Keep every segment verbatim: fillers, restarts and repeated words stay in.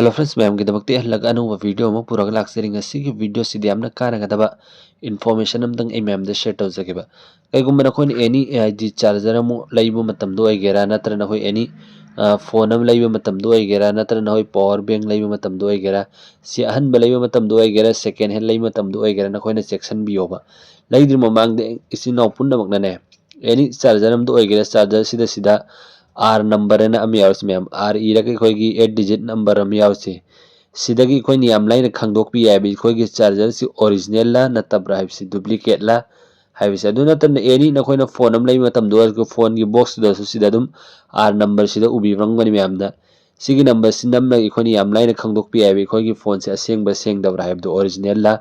Hello friends, ꯃꯌꯥꯝꯒꯤꯗꯃꯛꯇ ꯑꯩ ꯍꯜꯂꯛ ꯑꯅꯧꯕ video ꯑꯃ ꯄꯨꯔꯒ ꯂꯥꯛꯆꯔꯤ꯫ ꯉꯁꯤꯒꯤ video ꯁꯤꯗꯤ ꯌꯥꯝꯅ ꯀꯥꯟꯅꯒꯗꯕ information ꯑꯃꯇꯪ ꯑꯩ ꯃꯌꯥꯝꯗ share ꯇꯧꯖꯒꯦꯕ꯫ ꯀꯩꯒꯨꯝꯕ ꯅꯈꯣꯏꯅ any ꯍꯥꯏꯗꯤ charger ꯑꯃ ꯂꯩꯕ ꯃꯇꯝꯗ ꯑꯣꯏꯒꯦꯔꯥ, ꯅꯠꯇ꯭ꯔꯒ ꯅꯈꯣꯏ any phone ꯑꯃ ꯂꯩꯕ ꯃꯇꯝꯗ ꯑꯣꯏꯒꯦꯔꯥ, ꯅꯠꯇ꯭ꯔꯒ ꯅꯈꯣꯏ power bank ꯂꯩꯕ ꯃꯇꯝꯗ ꯑꯣꯏꯒꯦꯔꯥ, ꯁꯤ ꯑꯍꯟꯕ ꯂꯩꯕ ꯃꯇꯝꯗ ꯑꯣꯏꯒꯦꯔꯥ, second hand ꯂꯩꯕ ꯃꯇꯝꯗ ꯑꯣꯏꯒꯦꯔꯥ, ꯅꯈꯣꯏꯅ ꯆꯦꯛꯁꯤꯟꯕꯤꯌꯣꯕ꯫ ꯂꯩꯗ꯭ꯔꯤ ꯃꯃꯥꯡꯗ ꯏꯆꯤꯟ ꯏꯅꯥꯎ ꯄꯨꯝꯅꯃꯛꯅꯅꯦ, any charger ꯑꯃꯗ ꯑꯣꯏꯒꯦꯔꯥ, charger ꯁꯤꯗ ꯁꯤꯗ R number ꯑꯅ ꯑꯃ ꯌꯥꯎꯔꯤꯁꯤ ꯃꯌꯥꯝ, R ꯏꯔꯒ ꯑꯩꯈꯣꯏꯒꯤ eight digit number ꯑꯃ ꯌꯥꯎꯔꯤꯁꯤ, ꯁꯤꯗꯒꯤ ꯑꯩꯈꯣꯏꯅ ꯌꯥꯝ ꯂꯥꯏꯅ ꯈꯪꯗꯣꯛꯄ ꯌꯥꯏꯕ ꯑꯩꯈꯣꯏꯒꯤ charger ꯁꯤ original ꯂ ꯅꯠꯇꯕ꯭ꯔꯥ ꯍꯥꯏꯕꯁꯤ, duplicate ꯂ ꯍꯥꯏꯕꯁꯤ꯫ ꯑꯗꯨ ꯅꯠꯇꯅ any ꯅꯈꯣꯏꯅ phone ꯑꯃ ꯂꯩꯕ ꯃꯇꯝꯗ ꯑꯣꯏꯔꯁꯨ phone ꯒꯤ box ꯇꯨꯗꯁꯨ ꯁꯤꯗ ꯑꯗꯨꯝ R number ꯁꯤꯗ ꯎꯕꯤꯔꯝꯒꯅꯤ ꯃꯌꯥꯝꯅ꯫ ꯁꯤꯒꯤ number ꯁꯤ ꯅꯝꯂꯒ ꯑꯩꯈꯣꯏꯅ ꯌꯥꯝ ꯂꯥꯏꯅ ꯈꯪꯗꯣꯛꯄ ꯌꯥꯏꯕ ꯑꯩꯈꯣꯏꯒꯤ phone ꯁꯦ ꯑꯁꯦꯡꯕ ꯁꯦꯡꯗꯕ꯭ꯔꯥ ꯍꯥꯏꯕꯗꯨ, original ꯂ꯫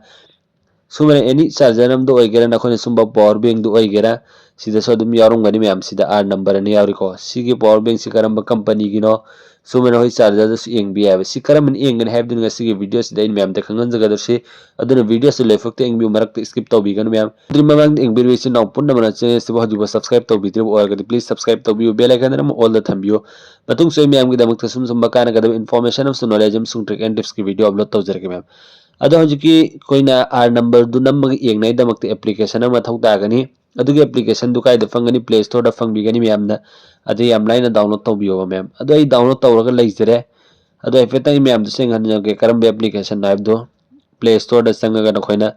ꯁꯨꯃꯥꯏꯅ any charger ꯑꯃꯗ ꯑꯣꯏꯒꯦꯔꯥ, ꯅꯈꯣꯏꯅ ꯁꯨꯝꯕ power bank ꯗꯨ ꯑꯣꯏꯒꯦꯔꯥ, ꯁꯤꯗꯁꯨ ꯑꯗꯨꯝ ꯌꯥꯎꯔꯝꯒꯅꯤ ꯃꯌꯥꯝ꯫ ꯁꯤꯗ R number ꯑꯅ ꯌꯥꯎꯔꯤꯀꯣ꯫ ꯁꯤꯒꯤ power bank ꯁꯤ ꯀꯔꯝꯕ company ꯒꯤꯅꯣ, ꯁꯨꯃꯥꯏꯅ ꯍꯣꯏ charger ꯗꯁꯨ ꯌꯦꯡꯕ ꯌꯥꯏꯕ꯫ ꯁꯤ ꯀꯔꯝꯕꯅ ꯌꯦꯡꯒꯅꯤ ꯍꯥꯏꯕꯗꯨꯅ ꯉꯁꯤꯒꯤ video ꯁꯤꯗ ꯑꯩꯅ ꯃꯌꯥꯝꯗ ꯈꯪꯍꯟꯖꯒꯗꯧꯔꯤꯁꯤ꯫ ꯑꯗꯨꯅ video ꯁꯤ ꯂꯣꯏꯐꯥꯎꯇ ꯌꯦꯡꯕꯤꯌꯨ, ꯃꯔꯛꯇ skip ꯇꯧꯕꯤꯒꯅꯨ ꯃꯌꯥꯝ꯫ ꯑꯗꯨꯒꯤ ꯃꯃꯥꯡꯗ ꯌꯦꯡꯕꯤꯔꯤꯕ ꯏꯆꯤꯟ ꯏꯅꯥꯎ ꯄꯨꯝꯅꯃꯛꯅ channel ꯁꯤꯕꯨ ꯍꯧꯖꯤꯛꯐꯥꯎ subscribe ꯇꯧꯕꯤꯗ꯭ꯔꯤꯕ ꯑꯣꯏꯔꯒꯗꯤ please subscribe ꯇꯧꯕꯤꯌꯨ, bell icon ꯑꯃ all ꯗ ꯊꯝꯕꯤꯌꯨ꯫ ꯃꯇꯨꯡꯁꯨ ꯑꯩ ꯃꯌꯥꯝꯒꯤꯗꯃꯛꯇ ꯁꯨꯝ ꯁꯨꯝꯕ ꯀꯥꯟꯅꯒꯗꯕ information ꯑꯃꯁꯨꯡ knowledge ꯑꯃꯁꯨꯡ trick and tips ꯀꯤ video upload ꯇꯧꯖꯔꯛꯀꯦ ꯃꯌꯥꯝ꯫ ꯑꯗꯣ ꯍꯧꯖꯤꯛꯀꯤ ꯑꯩꯈꯣꯏꯅ R number ꯗꯨ ꯅꯝꯃꯒ ꯌꯦꯡꯅꯉꯥꯏꯗꯃꯛꯇ application ꯑꯃ ꯃꯊꯧ ꯇꯥꯒꯅꯤ꯫ ꯑꯗꯨꯒꯤ application ꯗꯨ ꯀꯥꯏꯗ ꯐꯪꯒꯅꯤ? Play Store ꯗ ꯐꯪꯕꯤꯒꯅꯤ ꯃꯌꯥꯝꯅ꯫ ꯑꯗꯨ ꯌꯥꯝ ꯂꯥꯏꯅ download ꯇꯧꯕꯤꯌꯣꯕ ꯃꯌꯥꯝ꯫ ꯑꯗꯣ ꯑꯩ download ꯇꯧꯔꯒ ꯂꯩꯖꯔꯦ꯫ ꯑꯗꯣ ꯍꯥꯏꯐꯦꯠꯇꯪ ꯑꯩ ꯃꯌꯥꯝꯗꯁꯨ ꯌꯦꯡꯍꯟꯖꯒꯦ ꯀꯔꯝꯕ application ꯅꯣ ꯍꯥꯏꯕꯗꯣ꯫ Play Store ꯗ ꯆꯪꯉꯒ ꯅꯈꯣꯏꯅ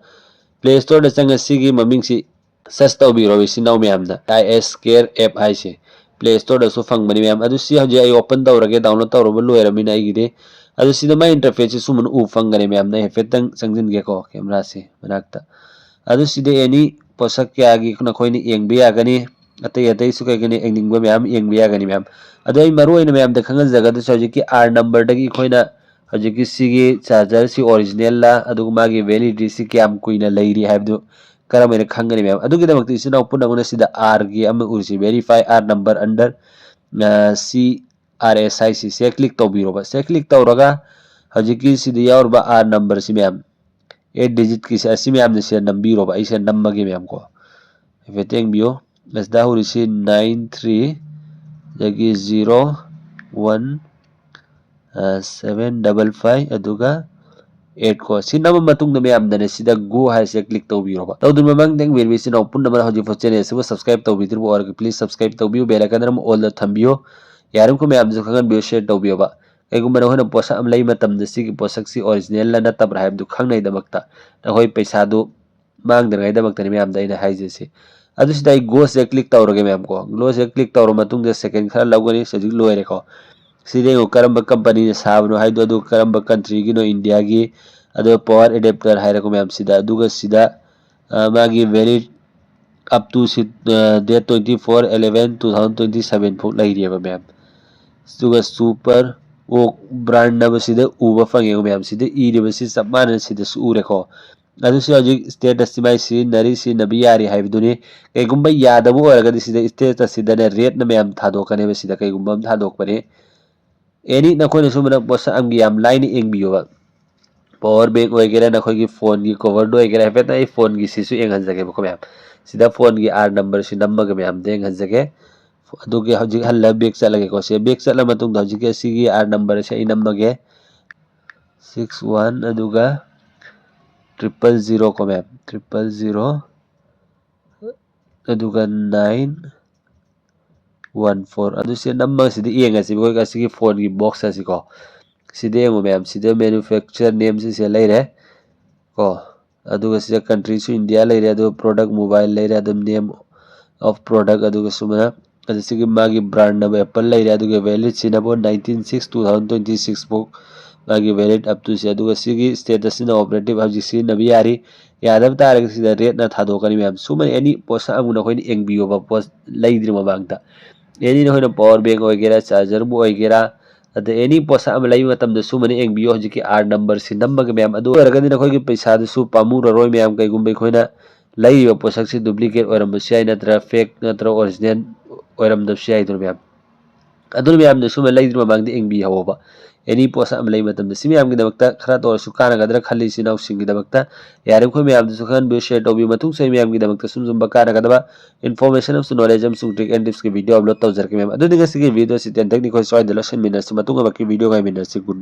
Play Store ꯗ ꯆꯪꯉ ꯁꯤꯒꯤ ꯃꯃꯤꯡꯁꯤ search ꯇꯧꯕꯤꯔꯣ ꯏꯆꯤꯟ ꯏꯅꯥꯎ ꯃꯌꯥꯝꯗ꯫ I S Care app ꯍꯥꯏꯁꯦ Play Store ꯗꯁꯨ ꯐꯪꯕꯅꯤ ꯃꯌꯥꯝ꯫ ꯑꯗꯨ ꯁꯤ ꯍꯧꯖꯤꯛ ꯑꯩ open ꯇꯧꯔꯒꯦ, download ꯇꯧꯔꯕ ꯂꯣꯏꯔꯕꯅꯤꯅ ꯑꯩꯒꯤꯗꯤ꯫ ꯑꯗꯨ ꯁꯤꯗ ꯃꯥꯏ interface ꯁꯤ ꯁꯨꯝꯕꯅ ꯎ ꯐꯪꯒꯅꯤ ꯃꯌꯥꯝꯅ꯫ ꯑꯩ ꯍꯥꯏꯐꯦꯠꯇꯪ ꯆꯪꯁꯤꯟꯒꯦꯀꯣ camera ꯁꯤ ꯃꯅꯥꯛꯇ꯫ ꯑꯗꯨ ꯁꯤꯗ any ꯄꯣꯠꯁꯛ ꯀꯌꯥꯒꯤ ꯅꯈꯣꯏꯅ ꯌꯦꯡꯕ ꯌꯥꯒꯅꯤ꯫ ꯑꯇꯩ ꯑꯇꯩꯁꯨ ꯀꯩ ꯀꯩꯅꯣ ꯌꯦꯡꯅꯤꯡꯕ ꯃꯌꯥꯝ ꯌꯦꯡꯕ ꯌꯥꯒꯅꯤ ꯃꯌꯥꯝ꯫ ꯑꯗꯣ ꯑꯩ ꯃꯔꯨ ꯑꯣꯏꯅ ꯃꯌꯥꯝꯗ ꯈꯪꯍꯟꯖꯒꯗꯣꯏꯁꯦ ꯍꯧꯖꯤꯛꯀꯤ R number ꯗꯒꯤ ꯑꯩꯈꯣꯏꯅ ꯍꯧꯖꯤꯛꯀꯤ ꯁꯤꯒꯤ charger ꯁꯤ original ꯂ, ꯑꯗꯨꯒ ꯃꯥꯒꯤ validity ꯁꯤ ꯀꯌꯥꯝ ꯀꯨꯏꯅ ꯂꯩꯔꯤ ꯍꯥꯏꯕꯗꯨ ꯀꯔꯝ ꯍꯥꯏꯅ ꯈꯪꯒꯅꯤ ꯃꯌꯥꯝ? ꯑꯗꯨꯒꯤꯗꯃꯛꯇ ꯏꯆꯤꯟ ꯏꯅꯥꯎ ꯄꯨꯝꯅꯃꯛꯅ ꯁꯤꯗ R ꯒꯤ ꯑꯃ ꯎꯔꯤꯁꯤ, verify R number under, ꯑ, C R S ꯍꯥꯏꯁꯤ ꯁꯤꯗ click ꯇꯧꯕꯤꯔꯣꯕ꯫ ꯁꯤꯗ click ꯇꯧꯔꯒ ꯍꯧꯖꯤꯛꯀꯤ ꯁꯤꯗ ꯌꯥꯎꯔꯤꯕ R number ꯁꯤ ꯃꯌꯥꯝ, eight digit ꯀꯤꯁꯦ ꯑꯁꯤ ꯃꯌꯥꯝꯁꯦ ꯁꯤꯗ ꯅꯝꯕꯤꯔꯣꯕ꯫ ꯑꯩ ꯁꯤꯗ ꯅꯝꯃꯒꯦ ꯃꯌꯥꯝ ꯀꯣ꯫ ꯍꯥꯏꯐꯦꯠ ꯌꯦꯡꯕꯤꯌꯨ꯫ ꯑꯁꯤꯗ ꯍꯧꯔꯤꯁꯤ nine three, ꯑꯗꯒꯤ zero one, seven double five ꯑꯗꯨꯒ ꯑꯦꯠ ꯀꯣ꯫ ꯁꯤ ꯅꯝꯃ ꯃꯇꯨꯡꯗ ꯃꯌꯥꯝꯗꯅꯦ ꯁꯤꯗ ꯒꯣ ꯍꯥꯏꯁꯦ ꯀ꯭ꯂꯤꯛ ꯇꯧꯕꯤꯔꯣꯕ꯫ ꯇꯧꯗ꯭ꯔꯤꯕ ꯃꯃꯥꯡꯗ ꯌꯦꯡꯕꯤꯔꯤꯕ ꯏꯆꯤꯟ ꯏꯅꯥꯎ ꯄꯨꯝꯅꯃꯛꯅ ꯍꯧꯖꯤꯛꯐꯥꯎ ꯆꯦꯅꯦꯜ ꯑꯁꯤꯕꯨ ꯁꯕꯁꯀ꯭ꯔꯥꯏꯕ ꯇꯧꯕꯤꯗ꯭ꯔꯤꯕ ꯑꯣꯏꯔꯒꯗꯤ ꯄ꯭ꯂꯤꯁ ꯁꯕꯁꯀ꯭ꯔꯥꯏꯕ ꯇꯧꯕꯤꯌꯨ, ꯕꯦꯜ ꯑꯥꯏꯀꯟꯗ ꯑꯃ ꯑꯣꯜꯗ ꯊꯝꯕꯤꯌꯨ꯫ ꯌꯥꯔꯤꯕꯃꯈꯩ ꯃꯌꯥꯝꯁꯨ ꯈꯪꯍꯟꯕꯤꯌꯨ, ꯁꯤꯌꯔ ꯇꯧꯕꯤꯌꯣꯕ꯫ ꯀꯩꯒꯨꯝꯕ ꯅꯈꯣꯏꯅ ꯄꯣꯠꯁꯛ ꯑꯃ ꯂꯩꯕ ꯃꯇꯝꯗ ꯁꯤꯒꯤ ꯄꯣꯠꯁꯛꯁꯤ ꯑꯣꯔꯤꯖꯤꯅꯦꯜꯂ ꯅꯠꯇꯕ꯭ꯔꯥ ꯍꯥꯏꯕꯗꯨ ꯈꯪꯅꯩꯗꯃꯛꯇ ꯅꯈꯣꯏ ꯄꯩꯁꯥꯗꯨ ꯃꯥꯡꯗꯅꯉꯥꯏꯗꯃꯛꯇꯅꯤ ꯃꯌꯥꯝꯗ ꯑꯩꯅ ꯍꯥꯏꯖꯩꯁꯤ꯫ ꯑꯗꯨ ꯁꯤꯗ ꯑꯩ ꯒꯣꯁꯦ ꯀ꯭ꯂꯤꯛ ꯇꯧꯔꯒꯦ ꯃꯌꯥꯝ ꯀꯣ꯫ ꯒꯣꯁꯦ ꯀ꯭ꯂꯤꯛ ꯇꯧꯔ ꯃꯇꯨꯡꯗ ꯁꯦꯀꯦꯟ ꯈꯔ ꯂꯧꯒꯅꯤ꯫ ꯍꯧꯖꯤꯛ ꯂꯣꯏꯔꯦꯀꯣ꯫ ꯁꯤꯗ ꯌꯦꯡꯉꯨ ꯀꯔꯝꯕ ꯀꯝꯄꯅꯤꯅ ꯁꯥꯕꯅꯣ ꯍꯥꯏꯗꯣ, ꯑꯗꯨ ꯀꯔꯝꯕ ꯀꯟꯇ꯭ꯔꯤꯒꯤꯅꯣ, ꯏꯟꯗꯤꯌꯥꯒꯤ, ꯑꯗꯨꯒ ꯄꯋꯥꯔ ꯑꯦꯗꯦꯞꯇꯔ ꯍꯥꯏꯔꯦꯀꯣ ꯃꯌꯥꯝ ꯁꯤꯗ꯫ ꯑꯗꯨꯒ ꯁꯤꯗ, ꯑ, ꯃꯥꯒꯤ ꯚꯦꯂꯤꯠ ꯑꯞ ꯇꯨ ꯁꯤ, ꯑ, date twenty four eleven two thousand twenty seven ꯐꯥꯎ ꯂꯩꯔꯤꯑꯕ ꯃꯌꯥꯝ꯫ ꯑꯗꯨꯒ ꯁꯨꯄꯔ ꯑꯣꯛ ꯕ꯭ꯔꯥꯟ ꯑꯃ ꯁꯤꯗ ꯎꯕ ꯐꯪꯉꯦꯀꯣ ꯃꯌꯥꯝ꯫ ꯁꯤꯗ ꯏꯔꯤꯕꯁꯤ ꯆꯞ ꯃꯥꯟꯅꯅ ꯁꯤꯗꯁꯨ ꯎꯔꯦꯀꯣ꯫ ꯑꯗꯨ ꯁꯤ ꯍꯧꯖꯤꯛ ꯁ꯭ꯇꯦꯇꯁꯁꯤ ꯃꯥꯏ ꯁꯤꯖꯤꯟꯅꯔꯤ, ꯁꯤꯖꯤꯟꯅꯕ ꯌꯥꯔꯤ ꯍꯥꯏꯕꯗꯨꯅꯤ꯫ ꯀꯩꯒꯨꯝꯕ ꯌꯥꯗꯕ ꯑꯣꯏꯔꯒꯗꯤ ꯁꯤꯗ ꯁ꯭ꯇꯦꯇꯁꯁꯤꯗꯅꯦ ꯔꯦꯠꯅ ꯃꯌꯥꯝ ꯊꯥꯗꯣꯛꯀꯅꯦꯕ꯫ ꯁꯤꯗ ꯀꯩꯒꯨꯝꯕ ꯑꯃ ꯊꯥꯗꯣꯛꯄꯅꯤ꯫ ꯑꯦꯅꯤ ꯅꯈꯣꯏꯅ ꯁꯨꯝꯕꯅ ꯄꯣꯠꯁꯛ ꯑꯃꯒꯤ ꯌꯥꯝ ꯂꯥꯏꯅ ꯌꯦꯡꯕꯤꯌꯣꯕ꯫ ꯄꯋꯥꯔ ꯕꯦꯡ ꯑꯣꯏꯒꯦꯔꯥ, ꯅꯈꯣꯏꯒꯤ ꯐꯣꯟꯒꯤ ꯀꯣꯚꯔꯗ ꯑꯣꯏꯒꯦꯔꯥ, ꯍꯥꯏꯐꯦꯠꯇ ꯑꯩ ꯐꯣꯟꯒꯤ ꯁꯤꯁꯨ ꯌꯦꯡꯍꯟꯖꯒꯦꯕꯀꯣ ꯃꯌꯥꯝ꯫ ꯁꯤꯗ ꯐꯣꯟꯒꯤ ꯑꯥꯔ ꯅꯝꯕꯔꯁꯤ ꯅꯝꯃꯒ ꯃꯌꯥꯝꯗ ꯌꯦꯡꯍꯟꯖꯒꯦ꯫ ꯑꯗꯨꯒꯤ ꯍꯧꯖꯤꯛ ꯍꯜꯂ ꯕꯦꯛ ꯆꯠꯂꯒꯦꯀꯣ꯫ ꯁꯤ ꯕꯦꯛ ꯆꯠꯂ ꯃꯇꯨꯡꯗ ꯍꯧꯖꯤꯛꯀꯤ ꯑꯁꯤꯒꯤ ꯑꯥꯔ ꯅꯝꯕꯔꯁꯦ ꯑꯩ ꯅꯝꯃꯒꯦ꯫ ꯁꯤꯛꯁ ꯋꯥꯟ ꯑꯗꯨꯒ ꯇ꯭ꯔꯤꯄꯜ ꯖꯤꯔꯣ ꯀꯣ ꯃꯌꯥꯝ, ꯇ꯭ꯔꯤꯄꯜ ꯖꯤꯔꯣ ꯑꯗꯨꯒ ꯅꯥꯏꯟ ꯋꯥꯟ ꯐꯣꯔ꯫ ꯑꯗꯨ ꯁꯤ ꯅꯝꯕꯔꯁꯤꯗ ꯌꯦꯡꯉꯁꯤ, ꯑꯩꯈꯣꯏ ꯑꯁꯤꯒꯤ ꯐꯣꯟꯒꯤ ꯕꯣꯛꯁ ꯑꯁꯤꯀꯣ꯫ ꯁꯤꯗ ꯌꯦꯡꯉꯨ ꯃꯌꯥꯝ, ꯁꯤꯗ ꯃꯦꯅꯨꯐꯦꯛꯆꯔ ꯅꯦꯝꯁꯤ ꯁꯤꯗ ꯂꯩꯔꯦ ꯀꯣ꯫ ꯑꯗꯨꯒ ꯁꯤꯗ ꯀꯟꯇ꯭ꯔꯤꯁꯨ ꯏꯟꯗꯤꯌꯥ ꯂꯩꯔꯦ, ꯑꯗꯨꯒ ꯄ꯭ꯔꯣꯗꯛ ꯃꯣꯕꯥꯏꯜ ꯂꯩꯔꯦ, ꯑꯗꯨꯝ ꯅꯦꯝ ꯑꯣꯐ ꯄ꯭ꯔꯣꯗꯛ, ꯑꯗꯨꯒ ꯁꯨꯃꯥꯏꯅ ꯑꯗꯨ ꯁꯤꯒꯤ ꯃꯥꯒꯤ ꯕ꯭ꯔꯥꯟ ꯅꯝꯕꯔ ꯑꯦꯄꯜ ꯂꯩꯔꯦ, ꯑꯗꯨꯒ ꯚꯦꯂꯤꯠꯁꯤꯅꯕꯨ nineteen six two thousand twenty six ꯐꯥꯎ ꯃꯥꯒꯤ ꯚꯦꯂꯤꯠ ꯑꯞ ꯇꯨ ꯁꯤ꯫ ꯑꯗꯨꯒ ꯁꯤꯒꯤ ꯁ꯭ꯇꯦꯇꯁꯁꯤꯅ ꯑꯣꯄꯔꯦꯇꯤꯞ ꯍꯧꯖꯤꯛ ꯁꯤꯖꯤꯟꯅꯕ ꯌꯥꯔꯤ꯫ ꯌꯥꯗꯕ ꯇꯥꯔꯒꯗꯤ ꯁꯤꯗ ꯔꯦꯠꯅ ꯊꯥꯗꯣꯛꯀꯅꯤ ꯃꯌꯥꯝ꯫ ꯁꯨꯃꯥꯏꯅ ꯑꯦꯅꯤ ꯄꯣꯠꯁꯛ ꯑꯃ ꯅꯈꯣꯏꯅ ꯌꯦꯡꯕꯤꯌꯣꯕ, ꯄꯣꯠ ꯂꯩꯗ꯭ꯔꯤ ꯃꯃꯥꯡꯗ꯫ ꯑꯦꯅꯤ ꯅꯈꯣꯏꯅ ꯄꯋꯥꯔ ꯕꯦꯡ ꯑꯣꯏꯒꯦꯔꯥ, ꯆꯥꯔꯖꯔꯕꯨ ꯑꯣꯏꯒꯦꯔꯥ, ꯑꯗ ꯑꯦꯅꯤ ꯄꯣꯠꯁꯛ ꯑꯃ ꯂꯩꯕ ꯃꯇꯝꯗ ꯁꯨꯃꯥꯏꯅ ꯌꯦꯡꯕꯤꯌꯨ꯫ ꯍꯧꯖꯤꯛꯀꯤ ꯑꯥꯔ ꯅꯝꯕꯔꯁꯤ ꯅꯝꯃꯒ ꯃꯌꯥꯝ, ꯑꯗꯨ ꯑꯣꯏꯔꯒꯗꯤ ꯅꯈꯣꯏꯒꯤ ꯄꯩꯁꯥꯗꯨꯁꯨ ꯄꯥꯝꯃꯨꯔꯔꯣꯏ ꯃꯌꯥꯝ꯫ ꯀꯩꯒꯨꯝꯕ ꯑꯩꯈꯣꯏꯅ ꯂꯩꯔꯤꯕ ꯄꯣꯠꯁꯛꯁꯤ ꯗꯨꯄ꯭ꯂꯤꯀꯦꯠ ꯑꯣꯏꯔꯝꯕꯁꯨ ꯌꯥꯏ, ꯅꯠꯇ꯭ꯔꯒ ꯐꯦꯛ ꯅꯠꯇ꯭ꯔꯒ ꯑꯣꯔꯤꯖꯤꯅꯦꯜ ꯑꯣꯏꯔꯝꯗꯕꯁꯨ ꯌꯥꯏꯗꯅ ꯃꯌꯥꯝ꯫ ꯑꯗꯨꯅ ꯃꯌꯥꯝꯅ ꯁꯨꯝꯕ ꯂꯩꯗ꯭ꯔꯤ ꯃꯃꯥꯡꯗ ꯌꯦꯡꯕꯤꯍꯧꯕ꯫ ꯑꯦꯅꯤ ꯄꯣꯁ ꯑꯃ ꯂꯩꯕ ꯃꯇꯝꯗ꯫ ꯁꯤ ꯃꯌꯥꯝꯒꯤꯗꯃꯛꯇ ꯈꯔꯇ ꯑꯣꯏꯔꯁꯨ ꯀꯥꯟꯅꯒꯗ꯭ꯔꯥ ꯈꯜꯂꯤ ꯏꯆꯤꯟ ꯏꯅꯥꯎꯁꯤꯡꯒꯤꯗꯃꯛꯇ꯫ ꯌꯥꯔꯤꯕꯈꯣꯏ ꯃꯌꯥꯝꯗꯁꯨ ꯈꯪꯍꯟꯕꯤꯌꯨ, ꯁꯤꯌꯔ ꯇꯧꯕꯤꯌꯨ꯫ ꯃꯇꯨꯡꯁꯨ ꯑꯩ ꯃꯌꯥꯝꯒꯤꯗꯃꯛꯇ ꯁꯨꯝ ꯁꯨꯝꯕ ꯀꯥꯟꯅꯒꯗꯕ ꯏꯟꯐꯣꯔꯃꯦꯁꯟ ꯑꯃꯁꯨꯡ ꯅꯣꯂꯦꯖ ꯑꯃꯁꯨꯡ ꯇ꯭ꯔꯤꯛ ꯑꯦꯟ ꯇꯤꯞꯁꯀꯤ ꯚꯤꯗꯤꯑꯣ ꯑꯞꯂꯣꯗ ꯇꯧꯖꯔꯛꯀꯦ ꯃꯌꯥꯝ꯫ ꯑꯗꯨꯗꯤ ꯉꯁꯤꯒꯤ ꯚꯤꯗꯤꯑꯣꯁꯤ ꯇꯦꯟ ꯇꯦꯛꯅꯤꯛ ꯑꯩꯈꯣꯏ ꯁ꯭ꯋꯥꯏꯗ ꯂꯣꯏꯁꯤꯟꯃꯤꯟꯅꯔꯁꯤ꯫ ꯃꯇꯨꯡ ꯑꯃꯛꯀꯤ ꯚꯤꯗꯤꯑꯣ ꯉꯥꯏꯃꯤꯟꯅꯔꯁꯤ꯫ ꯒꯨꯗ